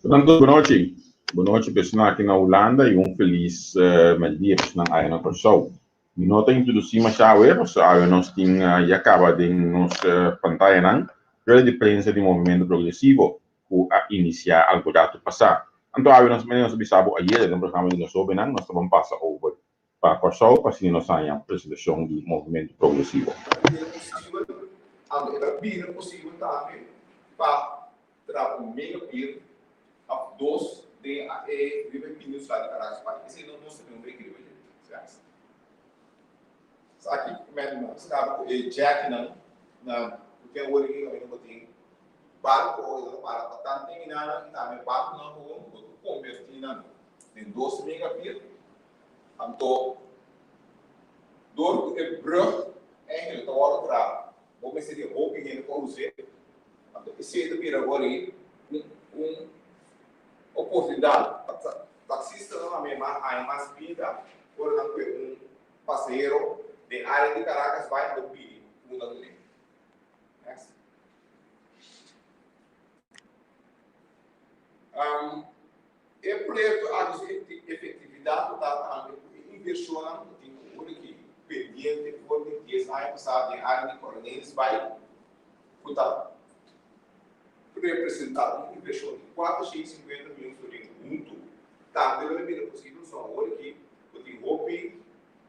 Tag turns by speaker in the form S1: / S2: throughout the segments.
S1: Fernando, bonochi. Bonochi personal aki na Hulanda y un feliz merdia personal aya na Kòrsou. Mi no ta introdusí masha awe, pasobra awe nos tin ya kaba den nos pantayanan rueda di prensa di Movimiento Progresivo ku a inisiá algu ratu pasá. Anto awe nos manera nos a bisa bo ayera den programa di nos hóbennan nos ta ban pasa over pa Kòrsou pa asina nos haña presentashon di Movementu Progresivo.
S2: Ta bira posibel, anto e ta bira posibel tambe pa traha un mega pier of dos den e riba e peninsula di Caracas pa esei no nos ta den un reki riba dje. Esaki men nos kaba ku e jettynan na ku tin awor aki kaminda bo tin barko e ta para pa tantu terminalnan i tambe barkonan ku bo ta kombertí nan den dos mega pier. Anto, dor ku e brug eigenlijk ta wòrdu traha, bo mester di hopi hende pa us'é. Anto esei ta bira awor ei un un oportunidat pa taksistanan tambe mas haña mas bida ora nan kue un pasahero den área di Caracas bai anto pidi unda kuné. Next. E proyekto aki su efektividat lo ta tambe ku e invershonnan ku tin awor aki pendiente for di dies aña pasá den área di Cornelisbaai ku ta representá un invershon di 450 mion florin huntu tambe lo e bira posibel so awor aki ku tin hopi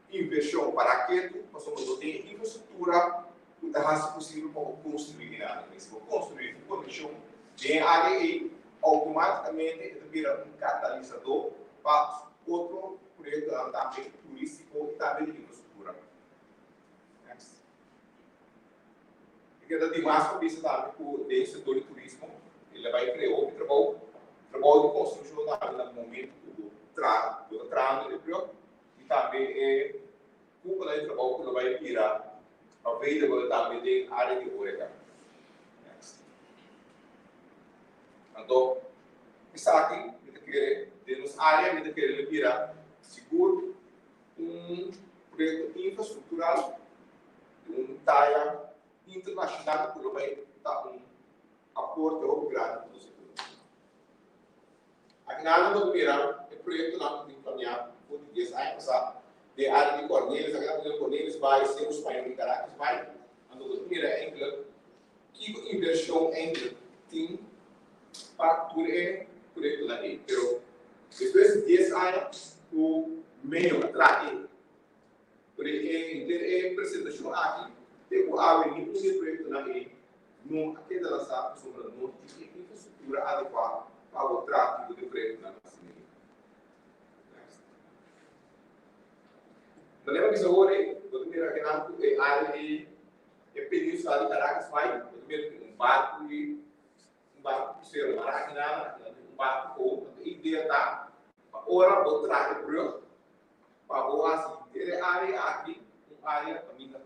S2: Invershon para ketu pasobra no tin e infrastruktura ku ta hasi posibel pa bo konstruí e área. Si bo konstruí un konekshon den e área ei, outomátikamente e ta bira un katalisadó pa otro proyektonan tambe turístiko i tambe di infrastruktura. Next. E keda dimas pa bisa tambe ku den e sektor di turismo el a bai krea hopi trabou, trabou di konstrukshon tambe na momentu ku bo traha, bo ta trahando e brug. I tambe e kuponan di trabou ku lo bai bira available tambe den área di horeca. Next. Anto, esaki mi ta kere den nos área mi ta kere lo bira sigur un proyekto infrastruktural di un taya internashonal ku lo bai ta un aporte hopi grandi pa nos ekonomia. Akinan nan ta mira e proyektonan ku tin planeá for di dies aña pasá den área di Cornelis. Akinan ta mira Cornelis Bay, Cerro Spañol i Caracas Bay. Anto bo ta mira enkele kiko invershon enkele tin pa tur e proyektonan ei. Pero despues di dies aña ku medio a traha e henter e presentashon aki te ku awe ni un di e proyektonan ei No a keda lansa pasobra no tin e infrastruktura adekuá pa bo traha tipo di proyektonan asina ei. Next. Manera mi bisa awor ei, bo ta mira akinan ku e área di e peninsula di Caracas bai, bo ta mira tin un barku di un barku krusero mara akinan, akinan tin un barku kou. Anto e idea ta pa ora bo traha e brug pa bo hasi henter e área aki un área kaminda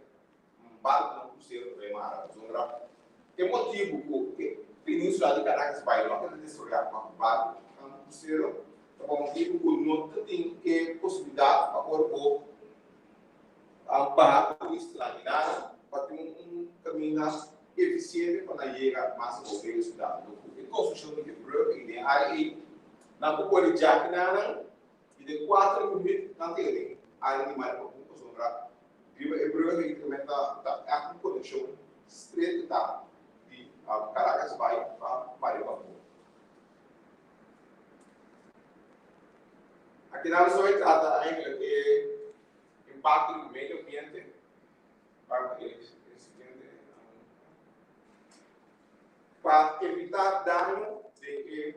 S2: Un barkunan krusero ta bai mara pasobra e motibu ku e peninsula di Caracas bai no a keda desaroyá pa barkunan krusero ta pa motibu ku no ta tin e posibilidat pa ora bo baha turistanan di nada pa tin un kaminda efisiente pa nan yega mas abou den e siudat. Anto ku e konstrukshon di e brug ei den e área ei nan por pone djakinan i den kuater minüt nan ta yega den área di Maripapu pasobra Riba e brug ei tambe ta ta ègt un konekshon stret ta di Caracas bai pa Maribaco. Akinan nos bai trata eigenlijk e impakto di medio ambiente pa e siguiente pa evitá daño den e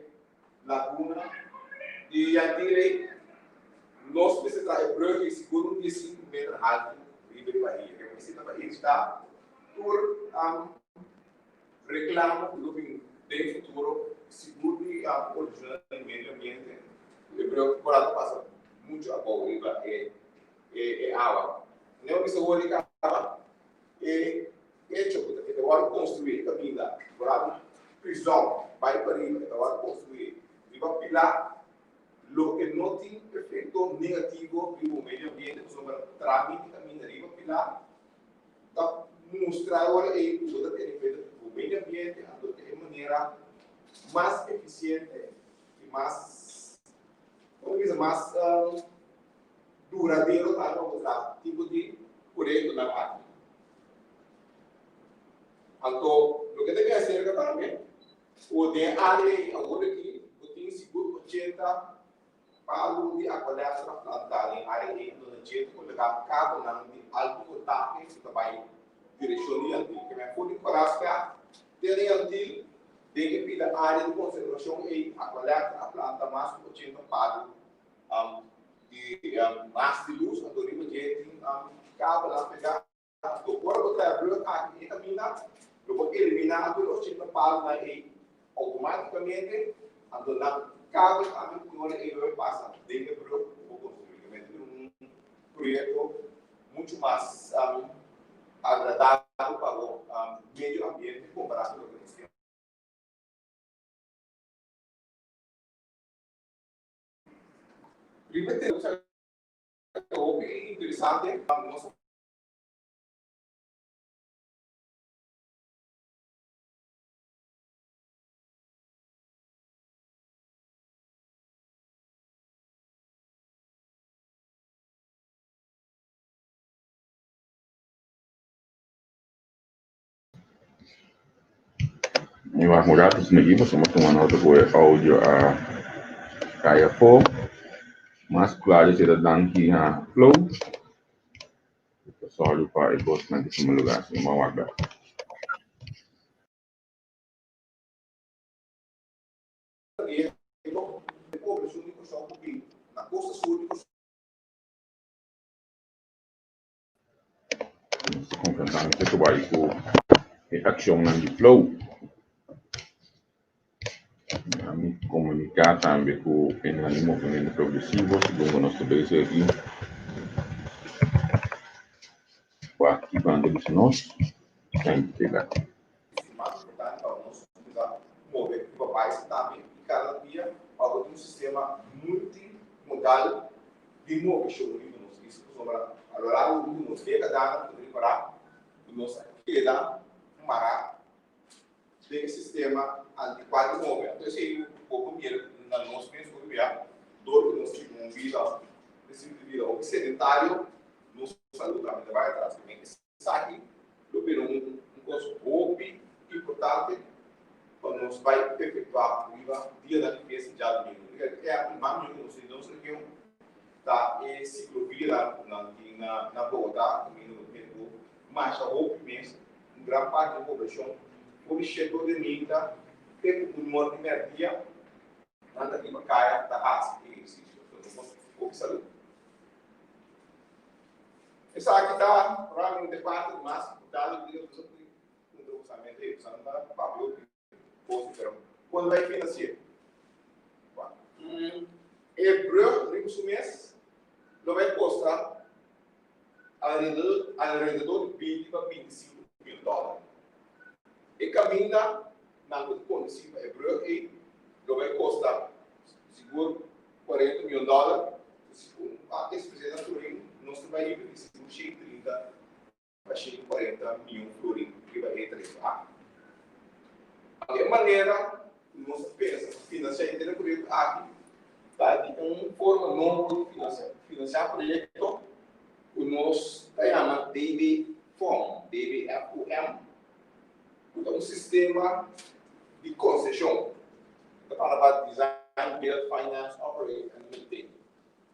S2: Laguna di Yantire, nos mester traha e brug ei sigur un diesinku meter haltu riba e bahia. E mester ta pa evitá tur reklamo ku lo bin den futuro sigur di organisashonnan di medio ambiente ku e brug por a ta pasa muchu abou riba e. awa. Manera bo bisa wor di kaba, e echo ku e ta wòrdu konstruí e kaminda for di prizòn bai pariba, e ta wòrdu konstruí riba pilá, lo e no tin efekto negativo riba bo medio ambiente pasobra traha di kaminda riba pilá ta mustra e ora ei ku bo ta tene kuenta ku bo medio ambiente, anto ta e manera mas efisiente i mas, komo bisa, mas duradero tambe pa bo traha tipo di proyektonan aki. Anto loke ta bin aserka tambe ku den e área ei awor aki bo tin sigur 80 palu di aqualestra plantá den e área ei, anto nan dje ta kologá kabonan di alto voltahe ku ta bai direkshon di Yantil. Ke men for di Korasca te na Yantil den e pida área di konservashon ei Aqualectra a planta mas ku 80 palu di mas di lus, anto riba dje tin kabelnan pegá. Anto ora bo traha brug aki e kaminda, lo bo eliminá tur e 80 palunan ei outomátikamente, anto nan kabel tambe ku ora ei lo e pasa den e brug ku bo konstruí. Lo mester un proyekto muchu mas agradabel pa bo medio ambiente kompará ku loke nos tin. Riba e tema hopi interesante, nos.
S1: Mi wak un rato sin aki pasobra mi a tuma nota ku e audio a kai afó. Mas klaru esei ta danki na Flow. Ta sòru pa e kosnan aki tuma lugá si mi a wak bèk. Nos ta konfrontando ke ku bai ku e akshonnan di Flow. Mi komuniká tambe ku hendenan di Movimiento Progresivo segun ku nos ta bezig aki. Wak kiko nan ta bisa nos, thank you.
S2: Mas importante pa nos cuminsa move riba bais tambe y cada dia pa bo tin un sistema multimodal di movecion riba nos isla pasobra a lo largo di nos decadanan bo ta ripara cu nos a keda mara den e sistema anticua di move. Anto esey bo por mira na nos mes hopi bia dor cu nos tin un bida un estilo di bida hopi sedentario nos salud tambe ta bay atras. Esaki lo bira un kos hopi importante pa nos bai efektuá riba dianan di fiesta djadumingu. E ehèmpel mas mihó ku nos tin den nos region ta e siklovia ku nan tin na Bogotá, kaminda ku ta mira ku masha hopi mes, un gran parti di poblashon for di shete or di minta te ku un or di mèrdia nan ta riba kaya ta hasi ehersisio. Entonces nos hopi salú. Esaki ta probablemente parti di mas importante di nos puntra usamento ei. Usa no ta papia hopi kos pero kon bai finansi'é? E brug riba su mes lo bai kosta alrededor di 20 pa 25 mil dòler. E kaminda nan ku ta kondusí pa e brug ei lo bai kosta sigur 40 mion dòler. Si un ekspresidente na florin, nos ta bai invertí sigur 130 pa 140 mion florin riba e trayekto aki. E manera ku nos ta pensa pa finansiá henter e proyekto aki ta di un forma nobo di finansiá, finansiá proyekto ku nos ta yama DBFOM, DBFOM, ku ta un sistema di konseshon. Ta para pa Design, Build, Finance, Operate and Maintain.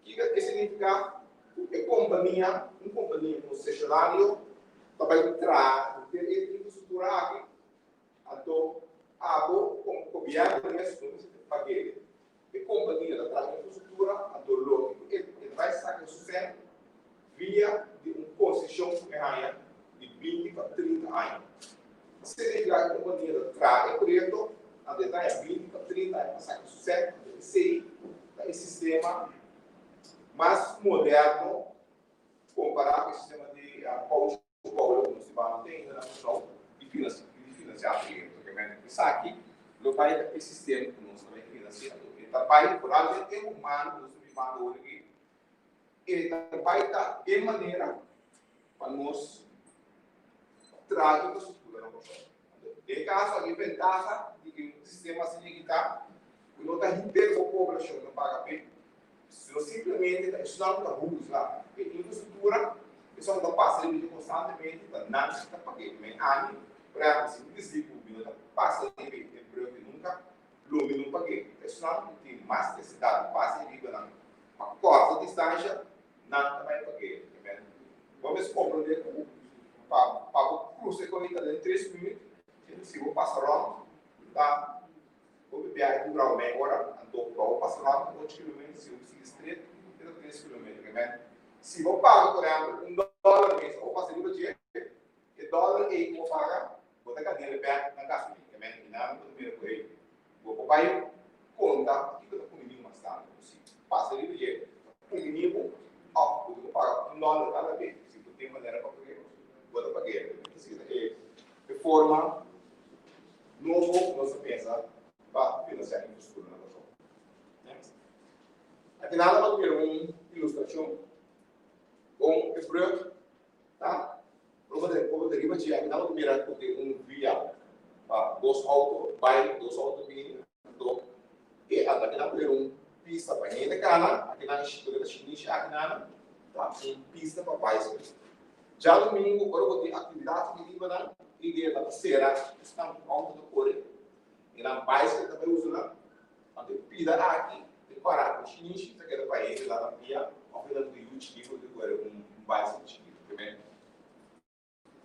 S2: Kiko e signifiká? Ku e kompania, un kompania konseshonario ta bai traha henter e infrastruktura aki, anto abo komo gobièrnu mes no mester pag'é. E kompania ta traha infrastruktura, anto loke ku e ta bai saka su sèn via di un konseshon ku e haña di 20 pa 30 aña. Signifiká e kompania ta traha e proyekto, anto e ta haña 20 pa 30 aña pa saka su sèn, anto esei ta e sistema mas moderno kompará. e sistema di pouch bouw ku nos tin banda te ainda na Kòrsou di finansiá proyekto. Esaki lo bai ta e sistema ku nos ta bai finansiá. E ta bai foral den tempu malu ku nos ta bibando ora aki, e ta bai ta e manera pa nos traha infrastruktura na Kòrsou. Den e kaso aki e bentaha di e sistema asina aki ta ku no ta henter bo poblashon ta paga p'e, sino simplemente ta esnan ku ta usa e infrastruktura, esnan ku ta pasa riba dje konstantemente ta nan ku ta pag'é. Men ami, por ehèmpel, si mi disí ku mi no ta pasa riba e brùg nunka, lo mi no pag'é. Ta esnan ku tin mas nesesidat di pasa riba nan pa kòrta distansha, nan ta bai pag'é. Bo mes komprondé ku pa pa bo krusa e kominda den tres minüt, si bo pasa rònt ta bo biahe dura un mei ora, anto pa bo pasa rònt ta ocho kilometer, si bo sigui stret e ta tres kilometer. Ke men si bo paga por ehèmpel un dòler mes pa bo pasa riba dje, e dòler ei ku bo paga bo ta gan'é bèk na gasolina. Ke men i nan bo ta mira ku ei bo por bai konta kiko ta kumini mas tantu. Si pasa riba dje ta kumini bo òf bo tin ku paga un dòler kada bes. Si bo tin manera pa pag'é, bo ta pag'é. Esei ta e forma nobo ku nos ta pensa pa finansiá infrastruktura na Kòrsou. Next. Aki nan bo ta mira un ilustrashon kon e brùg ta. Ora bo ta riba dje, aki nan bo ta mira ku tin un via pa dos outo bai, dos outo bini. Anto e anda aki nan por un pista pa hende kana, aki nan loke ta shinishi aki nan ta un pista pa bicycle. Djadumingu ora bo tin aktividat aki riba nan, e idea ta pa sera esnan ku outo ta kore i nan bicycle ta bai usa nan. Anto e pida aki ta para ku shinishi ta keda pa hende la nan pia òf e nan ku yu chikito ku ta kore un bicycle chikito.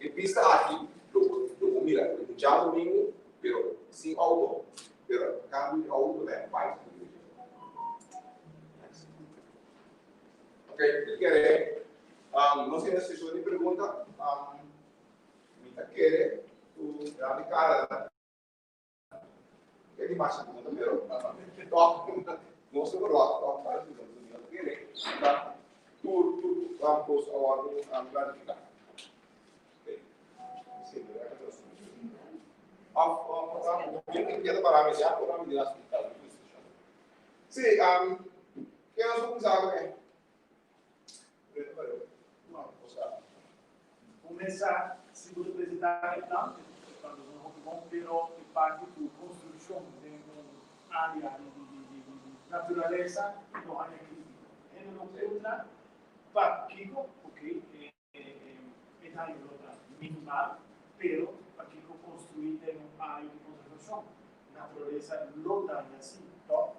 S2: E pista aki lo bo lo bo mira ku un djadumingu pero sin outo pero kambio di outo ta un bicycle di dje. Next. Ok, mi kere um, nos tin seshon di pregunta. Um, mi ta kere ku grandi kara E di masha pregunta pero toch nos ta verwacht toch varios pregunta mi no ta kere ta tur tur kos a wordo clarifica. Of of keda para mi ya por mi dirá Sí, ke nos por kuminsá ku e?
S3: Kuminsá si bo ta presentá e plan, e plan ta zona hopi bon, pero e parti ku konstrukshon den un área di naturalesa no haña krítika. Hende lo puntra pakiko, oke, e daño lo ta minimal, pero pakiko konstruí den un área di konservashon? Naturalesa lo daña sí, tòg?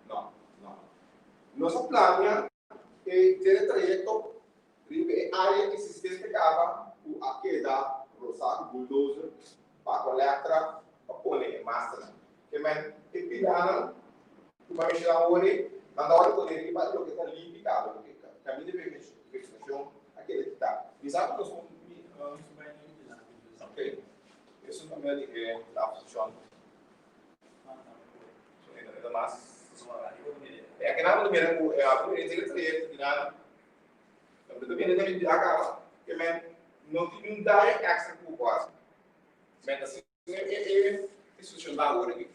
S2: No, no. Nos a plania e dje trayekto riba e área eksistente kaba ku a keda rosá ku bulldozer pa kolektra pa pone e masternan. Ke men e pilanan ku mi a menshoná awor ei, nan ta wòrdu pone riba loke ta limpi kaba, loke kaminda di vegetashon a keda kitá. Mi sa ku nos Ok, esun ta mira di e trafstation. E ta mas. E akinan bo ta mira ku e e dje trayekto di nan. Bo ta mira den bia kaba ke men no tin niun daño extra ku bo hasi. Men ta sigui e e instrukshon nan awor aki.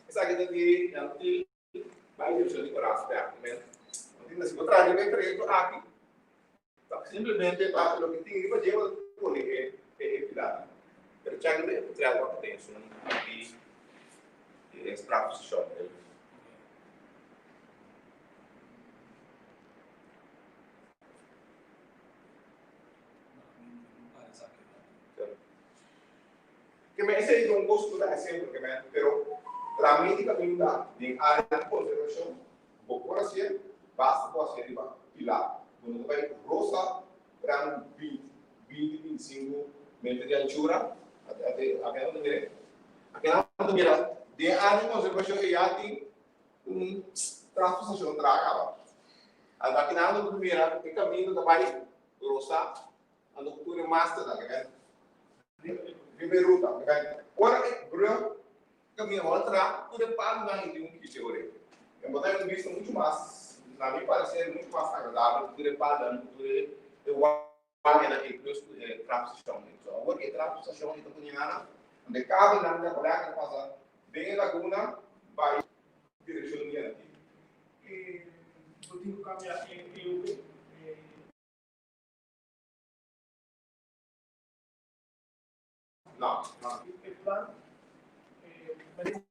S2: Esaki ta di nan tin bai direkshon di Koransberg. Men no tin si bo traha riba e trayekto aki ta simplemente pa loke tin riba dje bo ta pone e e pilarnan. Pero chèk riba e potrèt wak ta esun di e strafstation. Ke men esei ta un kos ku ta hasi semper ke men, pero tramiti kaminda den área di konservashon bo por hasié, basta bo hasié riba pilar. Bo no ta bai rosa gran 20, 20, 25 meter di anchura. Ate, ate, ate, mira. Aki nan ta mira den área di konservashon e ya tin un trafosashon traha kaba. Anto aki nan ta mira e kaminda ta bai rosa Ando ku tur e masternan ke ben riba e ruta ke ben ora e brug kaminda bo a tra tur e palunan i tin un kiche ora ei. E bo ta un bista muchu mas na mi parecer muchu mas agradabel ku tur e palunan ku tur e. E wayanan ei plus ku e trapstation ei. So awor e trapstation ei ta pone ana, unda e kabelnan di akolèk ta pasa den e laguna bai direkshon di Antigua.
S3: E bo tin ku kambia e EOB.
S2: No, no.
S3: E plan e.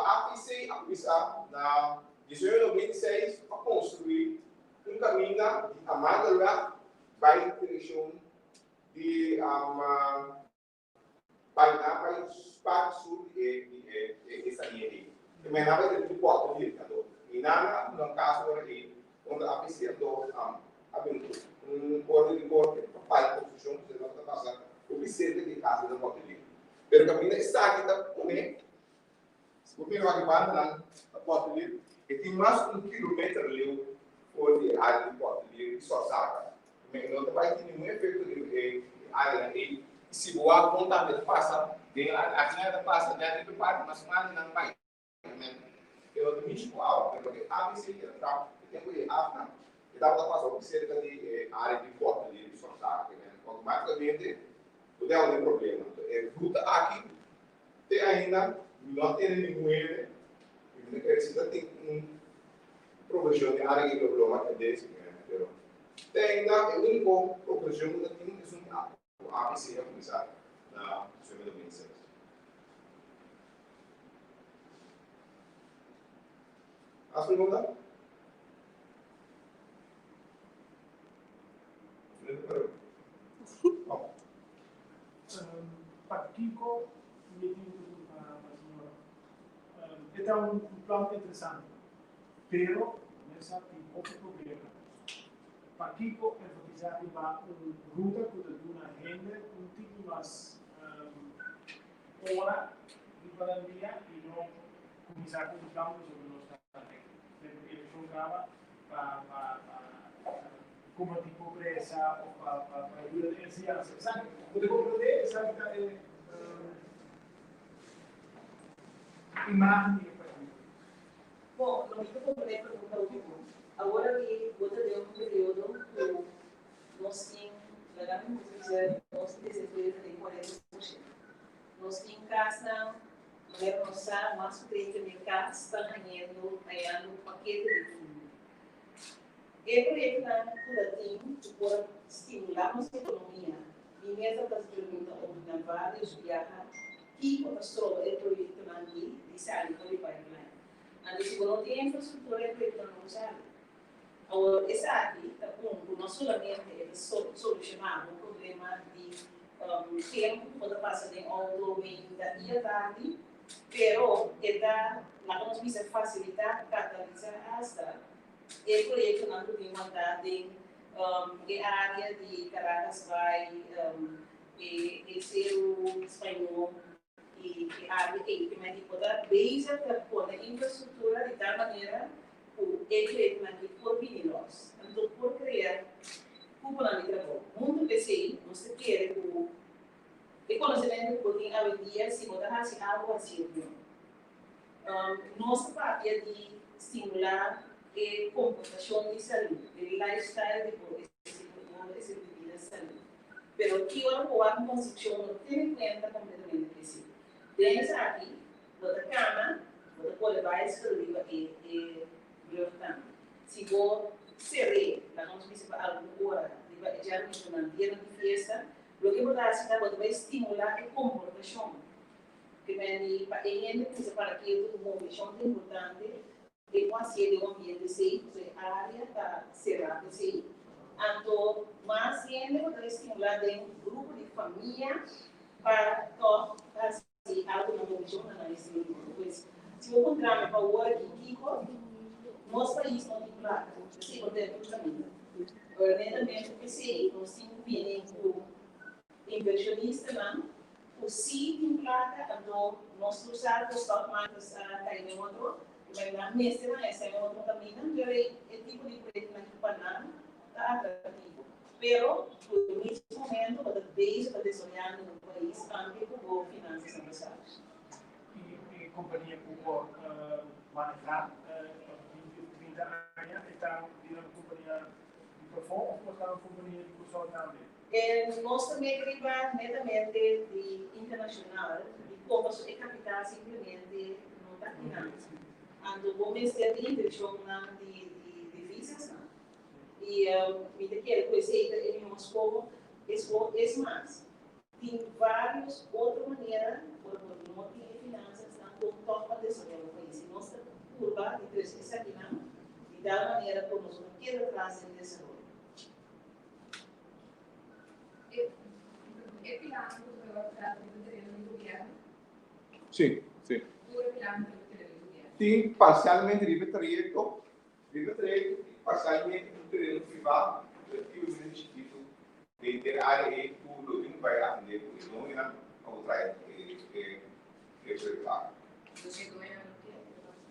S2: APC a kuminsá na 1996 pa konstruí un kaminda di Amandelweg bai direkshon di Bai na bai parti sur di e di e e e sania ei. E mei na bai den di Puerto Rico anto mi nana a duna un kaso ora ei unda a bisi anto a bin un orden di korte pa para e konstrukshon pasobra e tabata pasa hopi serka di e kas na Puerto Rico. Pero kaminda esaki ta pone si bo mira wak e bandanan na Puerto Rico e tin mas ku un kilometer leu for di e area di Puerto Rico di Sorsaka. Mi no ta bai tin ningun efecto riba e areanan ei. I si bo wak bon tambe ta pasa den akinan ta pasa net riba e parti mas grandi nan bai. Men e no ta mishi ku awa, pero loke abc a traha e tempu ei afnan e tabata pasa hopi serka di e area di Forte di Sorsaka. Men automaticamente bo ta haña un problema. Anto e ruta aki te ainda mi no a tene ningun hende i mi ta kere si ta tin un Proporcion di área ki lo lo atendé si men, pero te ainda e úniko proporcion ku ta tin esun ku ABC a kuminsá na 2026. Mas pregunta?
S3: Pakiko mi tin un pregunta pa señora? E ta un plan interesante, pero mesa tin hopi problema. Pakiko enfatisa riba un ruta ku ta duna hende un tiki mas ora riba nan dia i no kuminsá ku un plan pasobra nos ta den tempu di elekshon kaba pa pa pa kombatí pobresa òf pa pa pa yuda den enseñansa. Esaki, bo ta komprendé? Esaki ta e Imagen di e partido.
S4: Bon, lo mi ta comprende e pregunta ultimo. Awor aki bo ta den un periodo cu nos tin, laga mi mucho bisa, nos desempleo ta den 40%. Nos tin casnan, manera nos sa, mas cu 30 mil cas ta hañendo, hañando un pakete di fondo. E proyectonan cu ta tin cu por stimula nos economia, Mi meta ta pregunta of na varios biaha kiko ta stroba e proyectonan di di sali for di pipeline. Anto si bo no tin infrastructura e proyectonan no por sali. Awor esaki ta un cu no solamente e ta soluciona bo problema di tempo cu bo ta pasa den auto meinta y atardi, pero e ta laga nos bisa facilita, catalisa hasta E proyektonan ku tin wantá den e área di Caracas bai e Seru Spañó i e área ei te mei por ta bezig ta pone infrastruktura di tal manera ku e proyektonan aki por bini lòs. Anto por krea kuponan di trabou. Huntu ku esei nos ta kere ku e konosementu ku bo tin awendia si bo ta hasi algu hasié bon. Nos ta papia di stimulá e komportashon di salú, e lifestyle di bo estilo di bida salú. Pero ki ora bo wak un konstrukshon no tene kuenta kompletamente ku esei. Den esaki bo ta kana, bo ta kore baiskel riba e e brug tambe. Si bo ser'é, laga nos bisa pa algun ora riba e djadumingunan, dianan di fiesta, loke bo ta hasi ta bo ta bai stimulá e komportashon. Ke meni pa e hende pensa para ketu ku moveshon ta importante, e por hasié den un ambiente safe, pasobra e área ta será p'esei. Anto mas hende bo ta estimulá den grupo di famia pa tòg hasi algu na moveshon na nan estilo di bida. Pues, si bo puntra mi pa awor aki kiko, nos pais no tin plaka, p'esei bo ten tur kaminda. Ora netamente p'esei nos tin ku bini ku Invershonistanan ku si tin plaka anto nos tur sa ku stock market a kai den otro, ku bai nan mester nan esei otro kaminda, pero e tipo di proyektonan ki pa nan. ta atractivo, pero ku e mismo momento bo ta bezig ta desaroyando un pais tambe ku bo finanzas empresarios.
S3: E compania ku por maneha pa 20 of 30 aña e ta bira un compania di pafó of por ta un compania di Kòrsou tambe?
S4: Nos ta mete riba netamente di internacional di kon pasobra e capital simplemente no ta kinan. Anto bo mester di inversionnan di divisasnan. I mi ta kere ku esei ta e mihó skoho. Es mas, tin vários otro manera ora bo no tin e finansasnan kon tòg pa desaroyá bo pais. I nos ta purba di trese esakinan di tal manera ku nos no keda tras den desaroyo.
S5: E pilanan ku ta bai trata riba tereno di gobièrnu?
S2: Sí, sí.
S5: Tur e pilanan ta riba tereno di gobièrnu?
S2: Tin parsialmente riba e trayekto Riba trayekto tin parsialmente un tereno privá relativamente chikitu den e área ei ku lo tin ku bai atendé ku e doñonan pa bo trae e proyekto aki.
S5: Entonces e doñonan no kier ke ta pasa?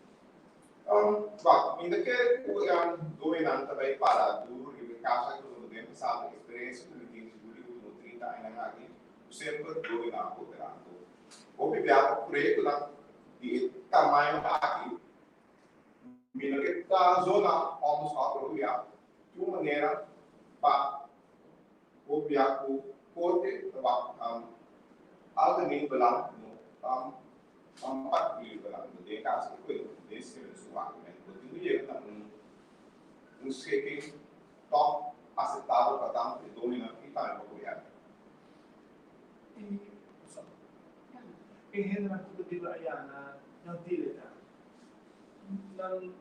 S2: Wak, mi ta kere ku e doñonan ta bai para duru riba e kaso aki pasobra den pasado eksperensia ku mi tin sigur di ultimo 30 añanan aki ku semper doñonan a kooperá. Anto hopi bia pa proyektonan di e tamaño aki Mi no ke ta zona onderschat pero bia tin un manera pa bo bia ku korte ta wak algemeen belang no un particulier belang. No den e kaso aki ku den sistema di suwak men bo tin ku yega na un un schikking tòg aseptabel pa tantu e doñonan i tambe pa gobièrnu.
S3: E hendenan ku ta biba ayá na nan tira ta. Nan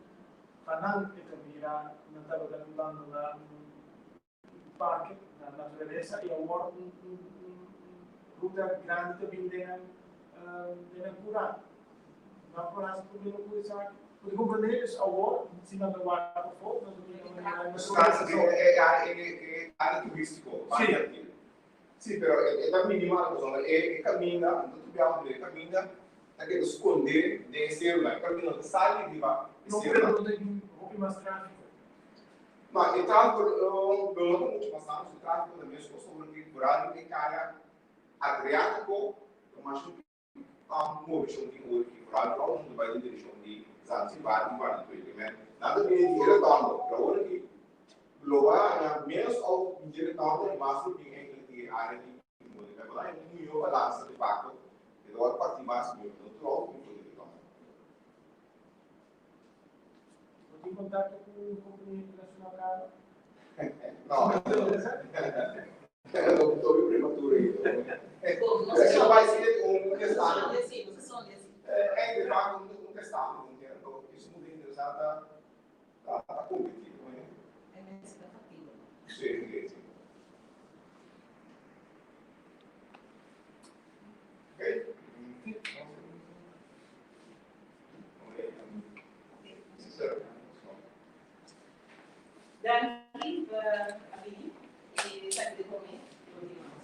S3: pa nan e ta mira nan tabata bibando na un parke na naturalesa i awor un ruta grandi ta bin den nan den nan kura. Nan por hasi problema ku esaki? Bo ta komprendé? Dus awor si nan ta wak pafó nan ta mira manera naturalesa so.
S2: E área turístiko. Sí. Sí, pero e ta minimal pasobra e kaminda, no ta tubiahu pero e kaminda ta keda skondé den e serunan. E kaminda no ta sali riba e
S3: No,
S2: serunan.
S3: pero no ta tin hopi mas tráfiko.
S2: No, e tráfiko lo no ta muchu mas tantu, e tráfiko ta meskos ora ki vooral riba e kaya Adriátiko ta masha moveshon tin ora ki vooral ku ora ta bai den direkshon di Zanzibar i Guanajuato. Men nan ta bini di e rotonda, pero ora ki lo bai haña ménos outo bin di e rotonda i mas lo bin eigenlijk di e área di Monte Carlo. Bo ta haña un mihó balansa de facto, e ta wòrdu partí mas mihó, no tur outo bin for di e rotonda.
S3: Bo tin kontakto ku kompania internashonal kaba?
S2: No. Lo prematuro ainda.
S4: Bom, nos
S2: Pero
S4: son
S2: vai ser un testado.
S4: Sí, nos son sí.
S2: É, de facto, un testado, entiendo. Isso muito interessante ta competir, no é?
S4: É mesmo factível.
S2: Sí, sí, sí. Ok.
S4: Danki pa a bini i esaki ta kome continuamos.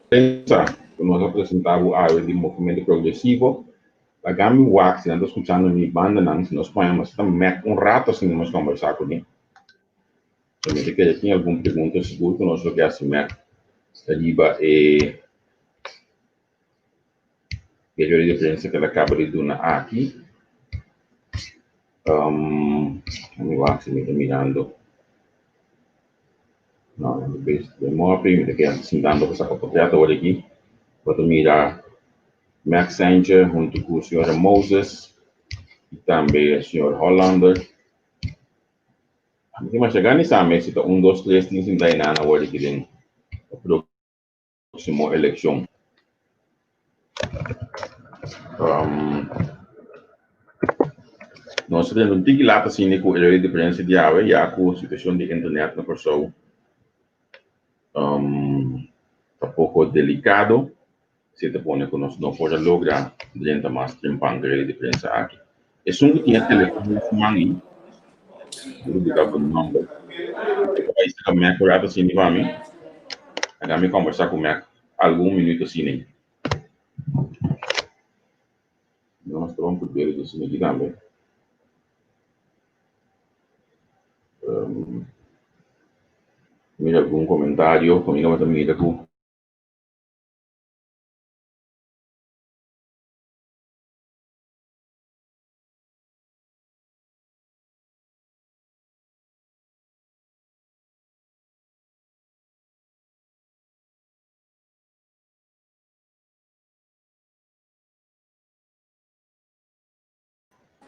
S1: Prensa ku nos a presentá bo awe di Movimento Progresivo. Laga mi wak si nan ta skuchando mi bandanan, si nos paña mas ta mèk un rato asina nos kòmbersá kuné. So mi ta kere tin algun pregunta sigur ku nos lo ke hasi mèk riba e periodo di prensa ku el a kaba di duna aki. Mi wak si mi ta mirando. No, den mopi mi ta keda sintando pa saka portret awor aki. Bo ta mira Max Sanger huntu ku señora Moses i tambe señor Hollander. Mi tin masha gana di sa mes si ta un dos tres tin sinta einan awor aki den e próksimo elekshon. Nos ta tende un tiki lata asina ku e lei di prensa di awe ya ku situashon di internet na Kòrsou ta poko delikado, si ta pone ku nos no por a logra drenta mas trempan ku e lei di prensa aki. Esun ku tin e telefon na su man ei, mi ta buka bo number. E ta bai saka Mac un rato asina pa mi. Laga mi kombersá ku Mac algun minuto asina ei. Nos ta ban pudi di asina aki tambe. Mira algun komentario ku mi tabata mira ku.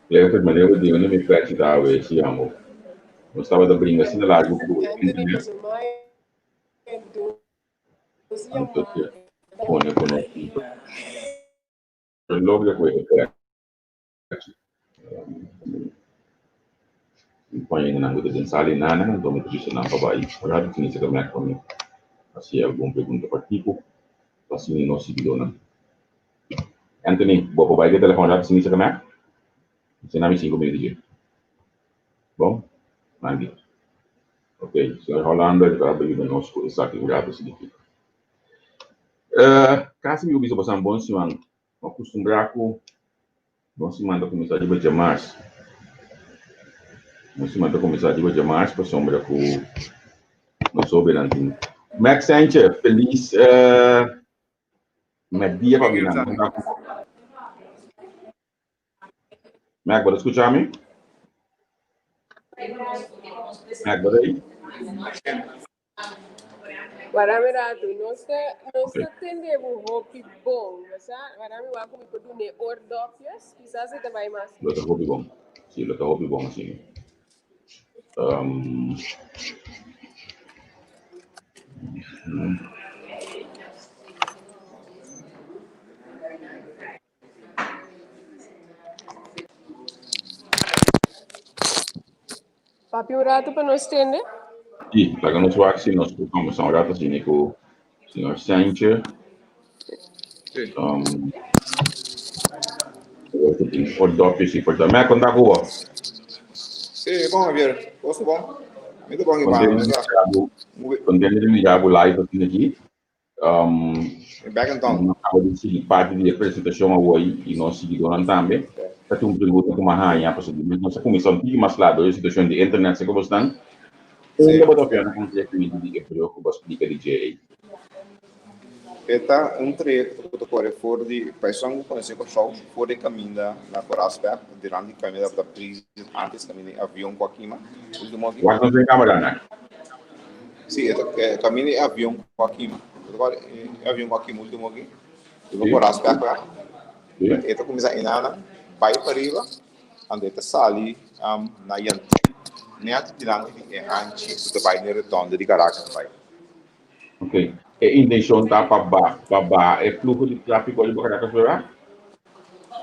S1: Clifford, manera bo di unda mi fecha ta awe, si amo. Nos tabata bringa asina largu ku internet. Anto te pone ku nos no logra ku e fecha. Mi pone nan ku ta den sala i nana, anto mi ta bisa nan pa bai. Ora di kuminsá ta mek pa mi hasi algun pregunta partiko pa asina nos siguidónan. Anthony, bo por bai ku e telefòn rapido sin misa mek? Asina mi sinku minuto dje. Bon? Danki. Ok, señor Hollander ta bai yuda nos ku esaki un rato significa. Kasi mi ku bisa boso bon siman. Bo akustumbrá ku bon siman ta kuminsá riba djamars. Bon siman ta kuminsá riba djamars pasobra ku nos hobennan tin. Max Sanchez, felis mèrdia pa bina. Mac, bo ta skucha mi? Mac, bo ta ei?
S6: Wara mi ratu, nos ta, nos ta tende bo hopi bon, sa? Wara mi wak ku mi por dune oordopjes, kisas e ta bai mas.
S1: Lo ta hopi bon. Sí, lo ta hopi bon asina. Um,
S6: Papia un rato pa nos tende.
S1: Sí, laga nos wak si nos por conversa un rato asina cu señor Sanchez.
S2: Sí.
S1: Um, por dopje si por ta. Me conta cu bo.
S2: Sí, bon Javier, cosa bon. Mi ta bon Iván,
S1: Contento di mira bo, contento di mira bo live asina aki. Um,
S2: Back in town.
S1: Nos acaba di sigui parti di e presentacion awor y nos siguidornan tambe. Ta tin un pregunta cu mi a haña, pasobra nos a cuminsa un tiki mas laat door e situacion di internet, sé como esnan. Unda bo ta opiná na concretamente di e brug cu bo a splica di dje ei?
S2: E ta un trayecto cu ta core for di Paisnan cu conoce Corsou, for di caminda na Corasberg, durante caminda tabata precies antes caminda e avion cu a kima, ultimo aki.
S1: Wak nos den camera nan.
S2: Sí, e ta caminda e avion cu a kima. Bo ta corda e avion cu a kima ultimo aki? Riba Corasberg wak. E ta cuminsa enanan bay pariba, anto e ta sali na Yantin, net dilanti di e hanchi cu ta bay na e rotonde di Caracas bay.
S1: Ok. E intencion ta pa ba pa baha e fluho di trafico riba Caracas verdad?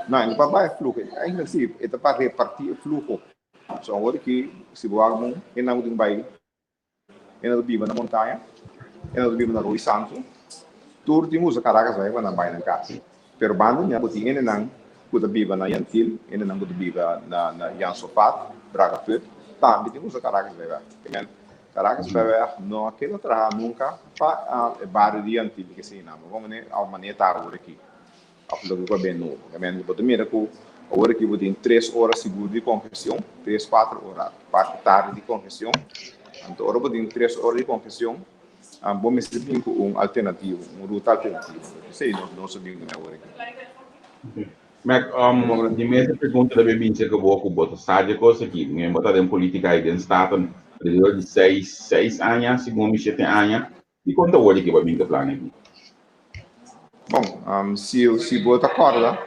S2: No, e no pa baha e fluho. Eigenlijk si, e ta pa reparti e fluho. So awor aki si bo wak bon, e nan ku tin bai, e nan ta biba na montaña, e nan ta biba na Rooi Santu, tur tin usa Caracas bai pa nan bai nan kas. Pero banda di nan bo tin hendenan ku ta biba na Yantil, hendenan ku ta biba na na Jan Sofat, Bragafut, tambe tin usa Caracas bai bai. Caracas Beweg no a keda traha nunca pa e bario di Antilles ke esei nan. Bo mane a mane ta awor aki of loke ku a ben nobo. Ke men bo ta mira ku awor aki bo tin tres ora sigur di kongestion, tres kuater ora parti tardi di kongestion. Anto ora bo tin tres ora di kongestion bo mester bin ku un alternativo, un ruta alternativo. Esei nos a bin ku ne awor aki.
S1: Mac, di mes e pregunta ta bin cerca bo cu bo ta sa dje cos aki. Mi bo ta den politica y den Staten alrededor di seis, seis aña, segun mi shete aña. Dicon ta worde ki bo a bin cu e plan aki?
S2: Bon, si, si bo ta corda,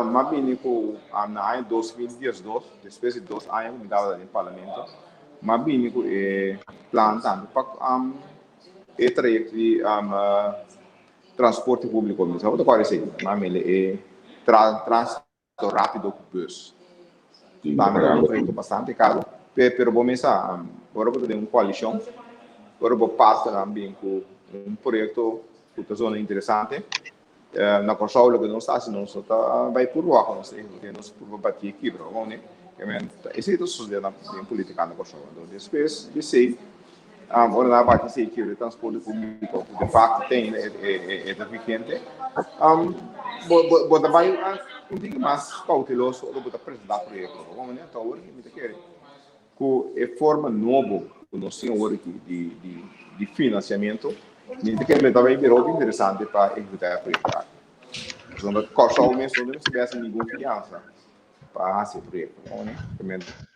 S2: mi a bini cu na aña 2012, despues di dos aña cu mi tabata den Parlamento, mi a bini cu e plan tambe pa e trayecto di Transporte públiko mi sa bo ta kòrda esei, ma mele e transito rápido ku bus. Tambe ta un proyekto bastante karu, pero bo mes sa, ora bo ta den un koalishon, ora bo partnernan bin ku un proyekto ku ta zona interesante, Na Kòrsou loke nos ta hasi nos no ta bai purba wak nos ta ehekut'é, nos ta purba batié kibra wak ne. Esei ta sosodé na den politika na Kòrsou. Anto despues di esei ora nan a bati esei kibra e transporte públiko ku de fakto te ainda e ta vigente bo ta bai un tiki mas kouteloso ora bo ta presentá proyekto wak ne. Anto awor mi ta kere Ku e forma nobo ku nos tin awor aki di finansiamentu, mi ta kere lo ta bai bira hopi interesante pa ehekutá e proyekto aki. Pasobra Kòrsou mes no mester besa ningun fiansa pa hasi e proyekto.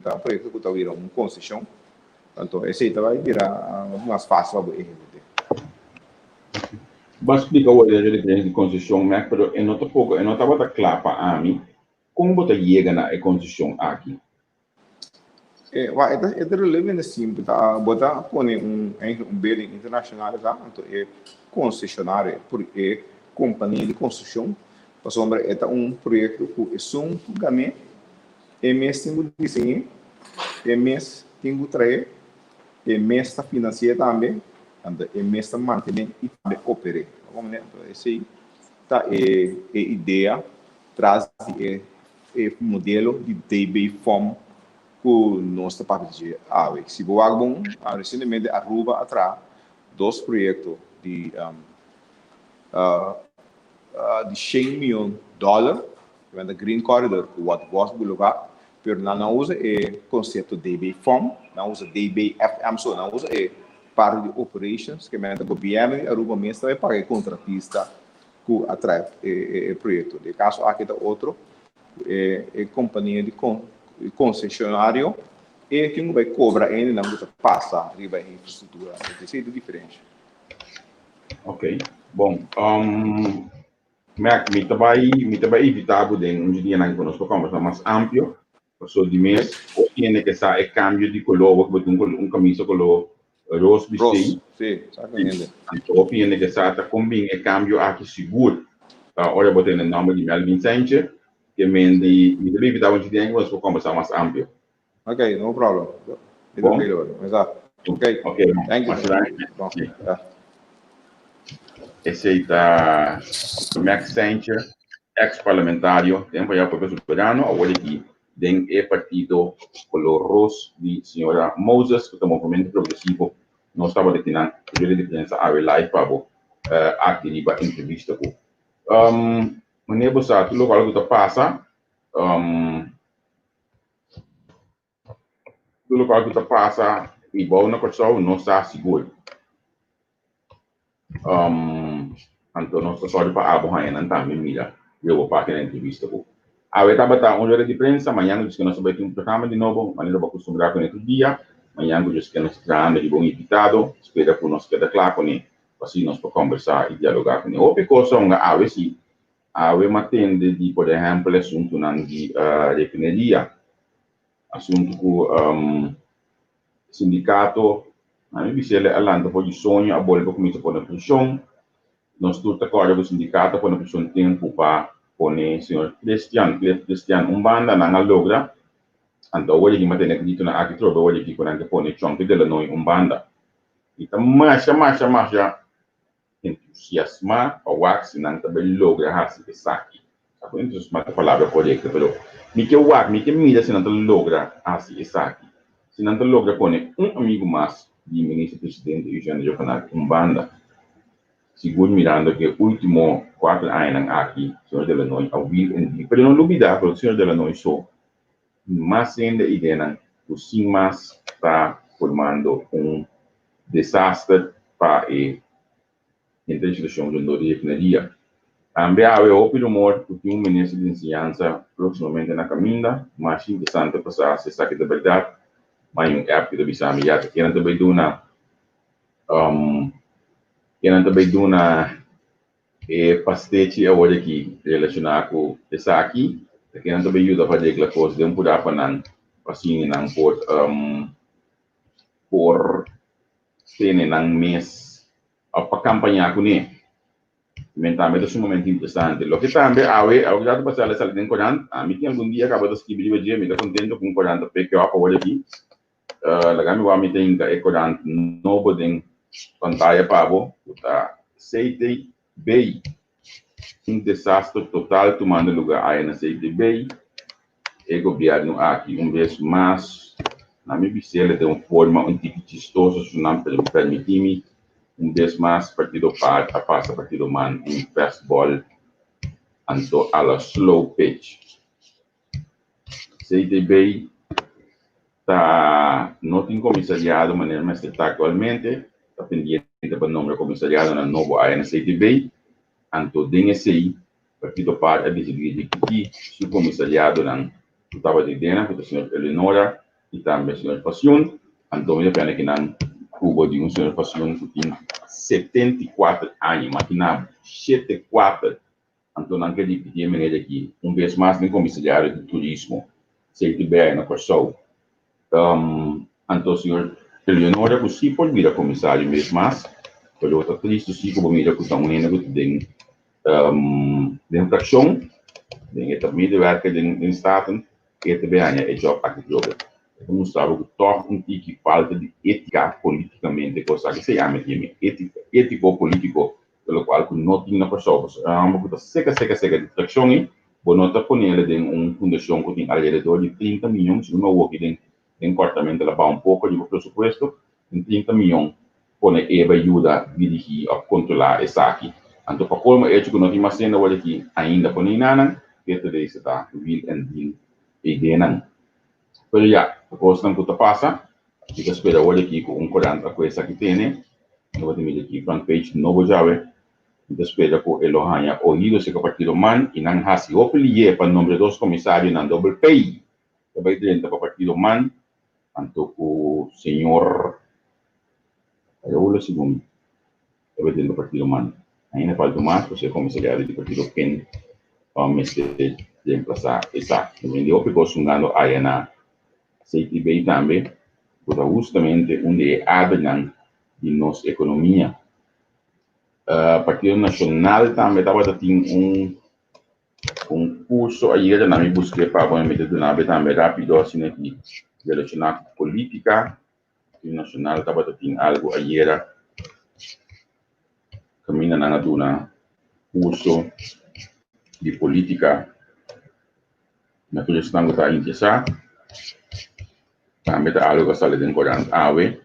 S2: Ta un proyekto ku ta bira un konseshon, anto esei ta bai bira mas fásil pa bo ehekut'é.
S1: Bo a splika awor e diferensia di konseshon, Mac, pero e no ta poko, e no tabata kla pa ami. Kon bo ta yega na e konseshon aki?
S2: E wa e ta e ta relativamente simpel ta bo ta pone un eigenlijk un building internacional ta anto e concesionario por e compania di construccion pasobra e ta un proyecto cu esun cu gane e mes tin cu diseñe e mes tin cu trae e mes ta financi'e tambe anto e mes ta mantene y tambe opere anto esey ta e e idea tras di e E modelo di DB fom ku nos ta papia di dje awe. Si bo wak bon, resientemente Aruba a traha dos proyekto di di shen miyon dòler, ku ta Green Corridor ku Waterbosch Boulevard, pero nan no a usa e konsepto DB fom, nan a usa DBFM so, nan a usa e parti di operations, ke mester gobièrnu di Aruba mes ta bai paga e kontratista ku a trae e proyekto. Den e kaso aki ta otro, e kompania di konseshonario e tin ku bai kobra hendenan ku ta pasa riba e infrastruktura. Esei ta e diferensha.
S1: Ok, bon. Mac, mi ta bai mi ta bai invitá bo den un dianan ku nos por kòmbersá mas amplio. Paso di mes bo tiene ke sa e kambio di koló, bo ke bo tin un kamisa koló ros
S2: bistí. Ros, sí, exactamente.
S1: Anto bo tiene ke sa ta kon bin e kambio aki sigur. Ora bo tene nòmber di Melvin Sanchez, ke men di mi ta bibita bo den ku nos por kombersá mas amplio.
S2: Ok, no problem. Mi ta
S1: Bon.
S2: trankilo, mesa. Ok,
S1: Ok,
S2: thank you.
S1: masha danki.
S2: Bon,
S1: Sí.
S2: ya.
S1: Esei ta Max Sanchez, ex parlamentario den Payá Pueblo Soberano, awor aki den e partido color ros di señora Moses, cu ta Movimento Progresivo. Nos tabata kinan rueda di prensa awe live pa bo aki riba entrevista cu. Manera bo sa tur locual cu ta pasa, Tur lokual ku ta pasa i bou na Kòrsou no sa sigur. Anto nos ta sòru pa abo haña nan tambe mira riba bo página entrevista ku. Awe tabata un rueda di prensa, mañan ku djis ke nos ta bai tin un programa di nobo, manera bo a kustumbrá kuné tur dia. Mañan ku djis ke nos ta trahando riba un invitado, spera ku nos keda kla kuné pa asina nos por kòmbersá i dialogá kuné. Hopi kos a hunga awe si Awe m'a tende di por ehèmpel asuntunan di refineria, asuntu ku sindikato, ami bisa el a lanta for di soño, a bolbe kuminsá pone preshon. Nos tur ta kòrda ku sindikato a pone preshon tempu pa pone señor Christian, Cliff Christian un banda, nan a logra. Anto awor di m'a tene gritonan aki trobe awor di kiko nan ke pone Chonky Delanoy un banda. I ta masha masha masha entusiasmá pa wak si nan ta bai logra hasi esaki. Sa ku entusiasmá ta palabra korekto, pero mi ke wak, mi ke mira si nan ta logra hasi esaki. Si nan ta logra pone un amigu mas di Minister Presidente Eugene Rhuggenaath un banda. Sigur mirando ku e último kuater añanan aki señor Delanoy a wil en di. Pero no lubidá ku señor Delanoy so tin mas hende ideanan ku sin mas ta formando un desaster pa e henter institucion rondó di refineria. Tambe awe hopi rumor cu tin un minister di enseñansa proximamente na caminda. Mas interesante pa sa si esaki ta berdad. Ma hay un app cu ta bisa mi ya ta kinan ta bay duna kinan ta bay duna e pastechi awor aki relaciona cu esaki. Ta kinan ta bay yuda pa regla cos den pura pa nan pa asina nan por por tene nan mes of pa campaña cune. Men tambe ta sumamente interesante. Loke tambe awe, awe rato pasá a sali den corant, ami tin algun dia caba ta skibi riba dje, mi ta contento cu un corant ta peke op awor aki. Laga mi wak mi ta hinca e corant nobo den pantaya pa bo, cu ta CTB. Un desaster total tumando lugar aya na CTB. E gobierno aki un bes mas, na mi bisele den un forma un tiki chistoso su nan permiti mi, un bes mas Partido par a pasa Partido man un fastball anto a la slow pitch. CTB ta no tin komisariado manera mester ta aktualmente, ta pendiente pa nombra komisariadonan nobo aya na CTB, anto den esei Partido par a disidí ripití su komisariadonan ku tabata di dena ku ta señor Eleonora i tambe señor Pasion, anto mi ta pena ki nan kubo di un señor Pasion ku tin 74 aña, makina bo, shete kuater! Anto nan ke ripití e manera aki un bes mas den Komisariado di Turismo, CTB, na Kòrsou. Anto señor Eleonora ku sí por bira komisario un bes mas, pero ta tristu sí ku bo mira ku ta un hende ku ta den den frakshon, den e ta medewerker den Staten, e ta bin haña e jòb aki trobe. E ta mustra bo ku tòg un tiki falta di étika politikamente kos aki se yama e étika, étiko polítiko Ta lokual ku no tin na Kòrsou, pasobra un hòmber ku ta seka seka seka di trakshon ei, bo no ta ponele den un fundashon ku tin alrededor di 30 miyon, segun mi awoki den den kòrtamentu la baha un poko riba presupuesto, den 30 miyon pone e bai yuda dirigí òf kontrolá esaki. Anto pa kolmo echo ku no tin mas hende awor aki ainda pone einanan, ke ta dei ta wil en deal e ideanan. Pero ya, e kosnan ku ta pasa, mi ta spera awor aki ku un korant a ku esaki tene, mi tabata mira aki front page nobo djawe, mi ta spera ku e lo haña oido serka partido man i nan hasi hopi liye pa nombra dos komisarionan dobel P ta bai drenta pa partido man, anto ku señor Raul Segun ta bai drenta partido man. Ainda falta mas pasobra e komisariado di partido pen mester reemplasa esaki. Ta bini hopi kos hungando aya na CTB tambe ku ta hustamente un di e adernan di nos ekonomia. Partido Nashonal tambe tabata tin un un kurso ayera nan mi busk'é pa bo mi ta duna bo tambe rapido asina ki relashoná ku polítika. Partido Nashonal tabata tin algu ayera kaminda nan a duna kurso di polítika na tur esnan ku ta interesá. Tambe ta algu ku a sali den korant awe.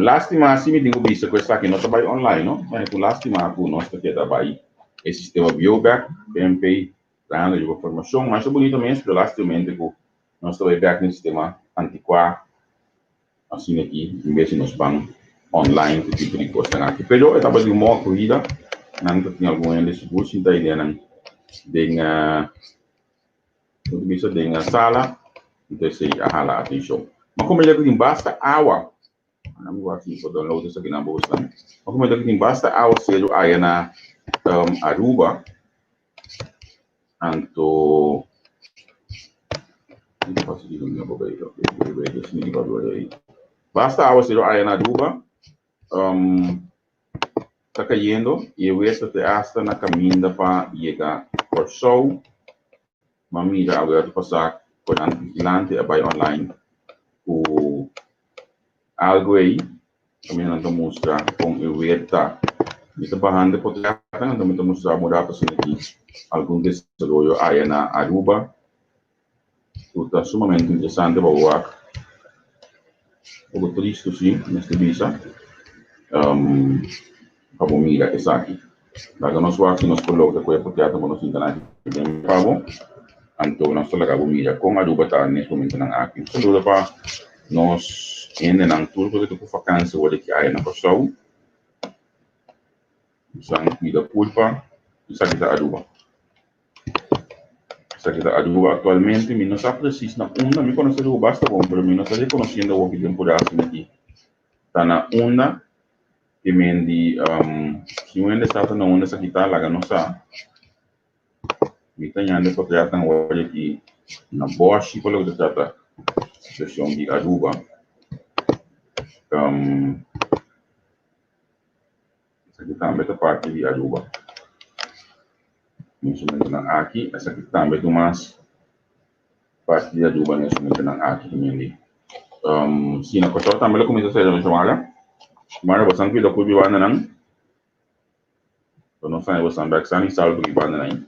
S1: Lástima si mi tin ku bisa ku esaki no ta bai online no. Ku lástima ku nos ta keda bai e sistema bieu bèk, PNP trahando riba formashon masha bunito mes, pero lástimamente ku nos ta bai bèk den sistema antikuá asina aki en bes di nos ban online ku tipo di kosnan aki. Pero e tabata di un bon akohida, nan ta tin algun hende sigur sinta ideanan den Nos bisa den a sala, entonces esei a hala atencion. Ma como ya cu tin basta awa, mi wak si mi por download esaki nan bosnan. Ma como ya cu tin basta awa seru aya na Aruba, anto basta awa seru aya na Aruba, ta cayendo y e weer ta te hasta na caminda pa yega Corsou. M'a mira awe atu pasa Corant Vigilante a bay online cu algo ey caminda nan ta mustra con e weer ta. Mi ta bahando e potretnan anto mi ta mustra bo un rato asina aki algun desaroyo aya na Aruba cu ta sumamente interesante pa bo wak. Poco tristo si, mester bisa, pa bo mira esaki. Laga nos wak si nos por logra cu e portretnan cu nos tin ta aki den pa bo. Anto nos ta laga bo mira con Aruba ta nes momentonan aki. Un saludo pa nos hendenan tur cu ta cu vakantie awor aki aya na Kòrsou. San cuida culpa, esaki ta Aruba. Esaki ta Aruba actualmente. Mi no sa precies na unda. Mi conoce Aruba basta bon, pero mi no ta reconociendo awor ki temporada asina aki ta na unda. Te men di, um, si un hende sa ta na unda esaki ta, laga nos sa. Mi ta ñande portretnan awor aki na Boshi pa loke ta trata situacion di Aruba. Um, Esaki tambe ta parti di Aruba. Instrumentonan aki, esaki tambe ta mas parti di Aruba na instrumentonan aki también di. Um, si na Kòrsou tambe lo kuminsá sera mi Shomara. Shomara, bosan kuida ku biba nan. Pa nos haña bosan bek san y salvo ki banda nan.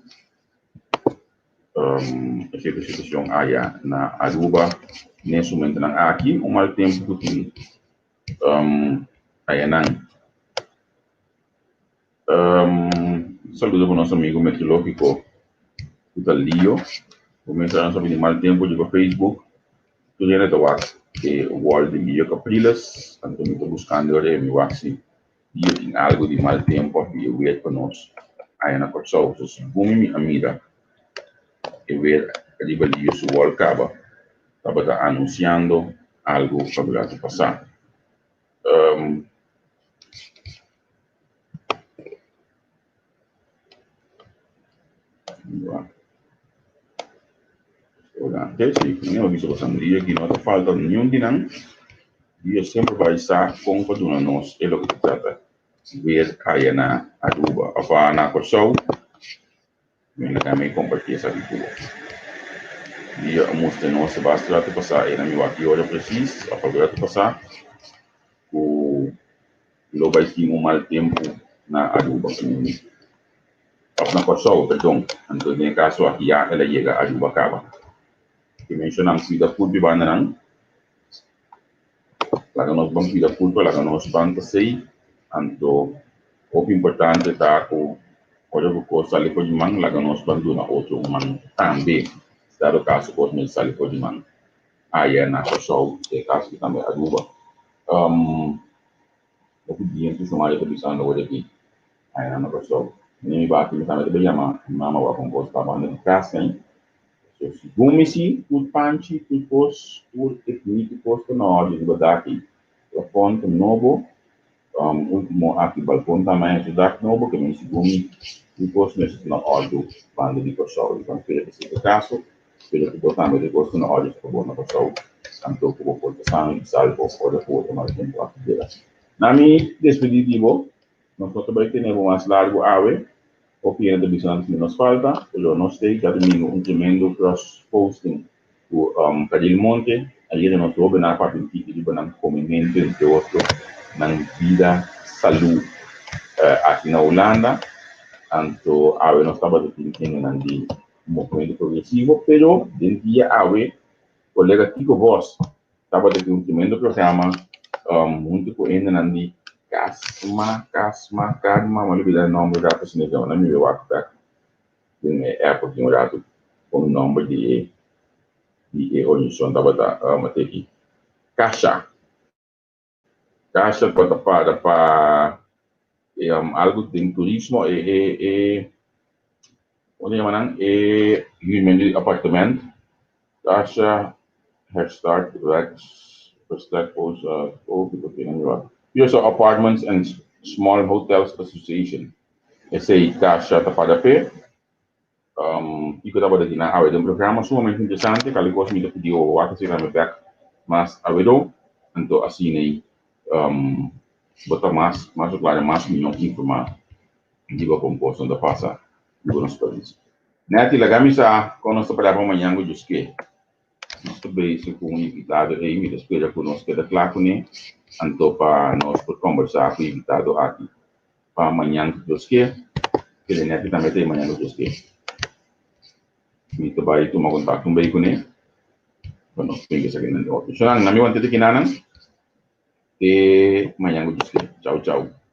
S1: Um, esei ta situacion aya na Aruba nes momentonan aki. Un mal tempo ku tin um, aya nan. Um, saludo pa nos amigo meteorológico ku ta Leo. Comenzar nos di mal tempo riba Facebook. Tur hende ta wak e wall di Leo Capriles. Anto mi ta buscando ora mi wak si Leo tin algo di mal tempo of di e weer pa nos aya na Kòrsou. So segun mi a mira e weer riba Leo su wall kaba tabata anunciando algo pa rato pasá. Um, Ora, sí, mi a bisa boso dia ki no ta falta niun di nan. Dia semper bai sa kon pa duna nos e loke ta trata weer aya na Aruba of na Kòrsou. Mi laga mi kompartí esaki ku bo. Dia a mustra nos e basta rato pasá, e na mi wak ki ora presis of algu rato pasá ku lo bai tin un mal tempu na Aruba ku of na Kòrsou, perdon. Anto den e kaso aki ya el a yega Aruba kaba. Ke menshonan kuida kurpa i bandanan. Laga nos ban kuida kurpa, laga nos ban ta sei. Anto hopi importante ta ku ora ku kos sali for di man, laga nos ban duna otro un man tambe. Dado kaso kos mester sali for di man aya na Kòrsou, den e kaso aki tambe Aruba. Um, hopi dia ku Somalia ta bisando awor aki aya na Kòrsou. Mi mi bati mi tambe ta yama mi mama wak un kos ta banda di kas ei. So segun mi si tur panchi, tur kos, tur etnito kos ta na orde riba dak ei. Plafòn ta nobo, um, ultimo aki balkon tambe a hasi dak nobo, ke men segun mi tur kos mester ta na orde banda di Kòrsou. I ban spera ku esei ta kaso. Pero ku bo tambe ta gosta na ora ku bo na Kòrsou, anto ku bo por ta sano i salvo ora ku bo ta mal tempu aki bira. Na mi despedí di bo, nos no ta bai tene bo mas largu awe, hopi hende ta bisa nan tin nos falta, pero nos tei djadumingu un tremendo cross posting ku Kadil Monte, ayera nos hobennan a papia un tiki riba nan komementu entre otro nan bida salú aki na Hulanda, anto awe nos tabata tin hendenan di Movimento Progresivo, pero den dia awe colega Tico Vos tabata tin un tremendo programa um, hunto cu hendenan di Casma, Casma, Karma, m'a olbida e nomber rato si no na mi wak bek den e app aki un rato con nomber di e di e organisacion tabata um, ateki Kasha. Kasha tabata para pa e um, algo den turismo, e e e hoe yama nan? E huurmento di apartement. Kasha herstart rechts verstrek post uh, oh, Curaçao Apartments and Small Hotels Association. Esei Kasha ta para p'e. Um, kiko tabata di nan awe den programa sumamente interesante, kali kos mi ta pidi obo wak asina mi bek mas awedo, anto asina ei um, bo ta mas mas klaro, mas mihó informá riba kon kosnan ta pasa riba nos pais. Netty, laga mi sa kon nos ta para pa mañan ku Dios ke. Nos ta bezig ku un invitado ei, mi ta spera ku nos keda kla kuné, anto pa nos por kombersá ku e invitado aki. Pa mañan ku Dios ke. Kere Netty tambe ta e mañan ku Dios ke. Mi ta bai tuma kontakto un bei kuné pa nos brinca esaki nan den otro. Shonnan, na mi wanta te kinanan te mañan ku Dios ke. Chau chau.